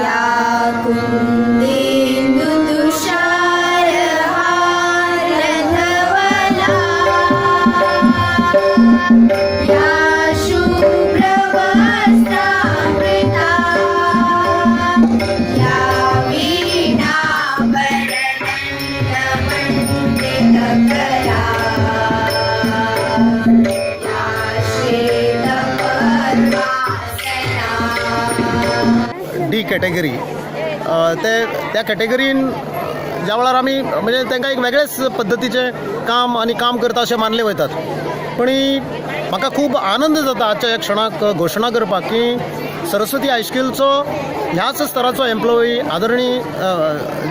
या कुन्देन्दुतुषारहारधवला या शुभ्रवस्त्रावृता या वीणावरदण्डमण्डितकरा या श्वेतपद्मासना. डी कॅटेगरी ते त्या कॅटेगरीन ज्या वेळार आमी म्हणजे तांकां एक वेगळेच पद्दतीचें काम आनी काम करता अशें मानले वयतात. पूण म्हाका खूब आनंद जाता आजच्या ह्या क्षणाक घोशणा करपाक की सरस्वती हायस्कुलचो ह्याच स्तराचो एम्प्लॉई आदरणीय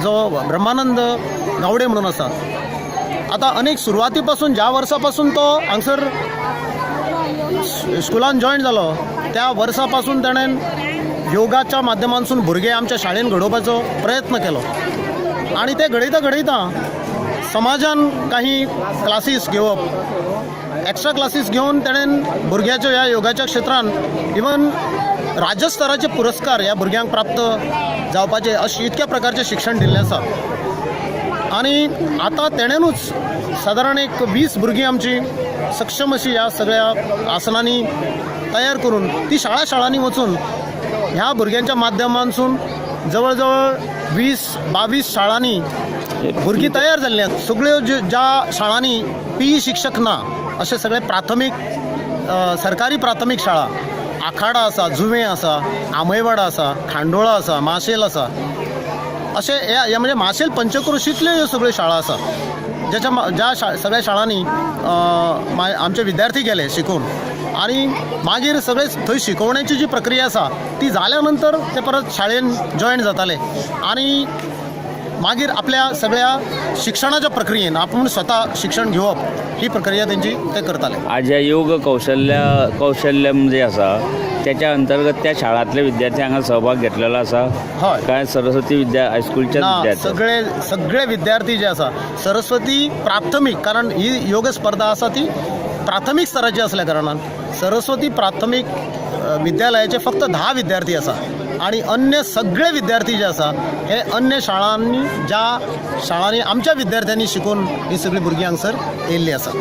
जो ब्रह्मानंद गावडे म्हणून आसा, आतां अनेक सुरवाती पासून, ज्या वर्सा पासून तो हांगसर स्कुलान जॉयन जालो, त्या वर्सा पासून ताणें योगाच्या माध्यमांतसून भुरगे आमच्या शाळेन घडोवपाचो प्रयत्न केलो आनी ते घडयता घडयता समाजान काही क्लासीस घेवप, एक्स्ट्रा क्लासीस घेवन ताणें भुरग्याच्या ह्या योगाच्या क्षेत्रान इवन राज्य स्तराचे पुरस्कार ह्या भुरग्यांक प्राप्त जावपाचे अशें इतक्या प्रकारचें शिक्षण दिल्लें आसा. आनी आतां तेणेनूच सादारण एक 20 भुरगीं आमची सक्षम अशी ह्या सगळ्या आसनांनी तयार करून ती शाळा शाळांनी वचून ह्या भुरग्यांच्या माध्यमांतसून जवळ जवळ 20-22 शाळांनी भुरगीं तयार जाल्लीं आसात. सगळ्यो ज्या शाळांनी पीई शिक्षक ना अशे सगळे प्राथमीक सरकारी प्राथमीक शाळा, आखाडा आसा, जुवें आसा, आमयवाडा आसा, खांडोळा आसा, माशेल आसा, अशे ह्या म्हणजे माशेल पंचक्रोशींतल्यो ह्यो सगळ्यो शाळा आसा, ज्या सगळ्या शाळांनी आमचे विद्यार्थी गेले शिकून आनी मागीर सगळे थंय शिकोवण्याची जी प्रक्रिया आसा ती जाल्या नंतर ते परत शाळेन जॉयन जाताले आनी मागीर आपल्या सगळ्या शिक्षणाच्या प्रक्रियेन आपूण स्वता शिक्षण घेवप ही प्रक्रिया तेंची ते करताले. आज ह्या योग कौशल्यम जे आसा त्याच्या अंतर्गत त्या शाळांतले विद्यार्थी हांगा सहभाग घेतलेलो आसा? हय. काय सरस्वती विद्या हायस्कुलच्या ना. विद्यार्थी? सगळे सगळे विद्यार्थी जे आसा सरस्वती प्राथमीक, कारण ही योग स्पर्धा आसा ती प्राथमीक स्तराची असल्या कारणान सरस्वती प्राथमीक विद्यालयाचे फक्त 10 विद्यार्थी आसा आनी अन्य सगळे विद्यार्थी जे आसा हे अन्य शाळांनी, ज्या शाळांनी आमच्या विद्यार्थ्यांनी शिकून ही सगळीं भुरगीं हांगसर येयल्लीं आसा.